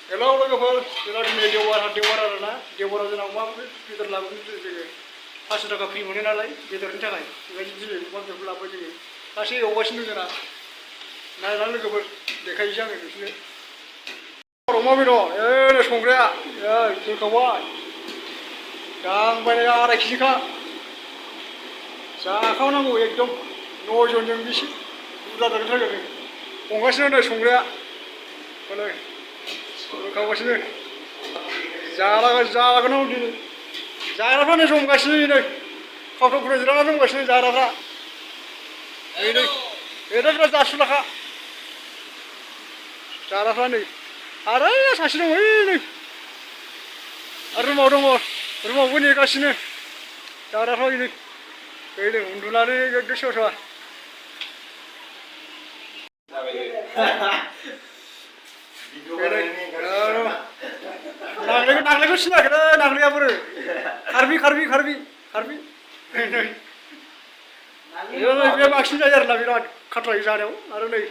hello लोगोफोर जोंना दिनै देवबार आरोना देवबाराव जोंना अमा बेदर लाबोदों जोङो 500 थाखा फ्रि मोनो नालाय बेदरनि थाखाय बेबायदि दिनै अमा बेदरखौ लाबोबाय जोङो गासै एवगासिनो दं जोंना नायना लोगोफोर देखायनोसै आङो नोंसोरनो अमा बेदर नै संग्राया दोनखांबाय दांबायनाया 2.5 केजिखा जाखावनांगौ एकदम 9 जनजों बेसे बुरजा जागोन संगासिनो नै संग्राया हनै खावगासिनो जालागोन दिनै जाग्राफ्रा नै जमगासिनो नै खावथाव खुरै जिरायना जमगासिनो जाग्राफ्रा नै बेदरफ्रा जासुलाखा जाग्राफ्रा नै आरो सासे दं नै आरो रुमाव दङ रुमावबो नेगासिनो जाग्राफ्रा नै उन्दुनानै एकदम सोरबा नाग्लेखौ सिनायाखै नाग्लेया बोरो खारबि बे बांसिन जायो आरोना बिराद खाथ्रायै जानायाव आरो नै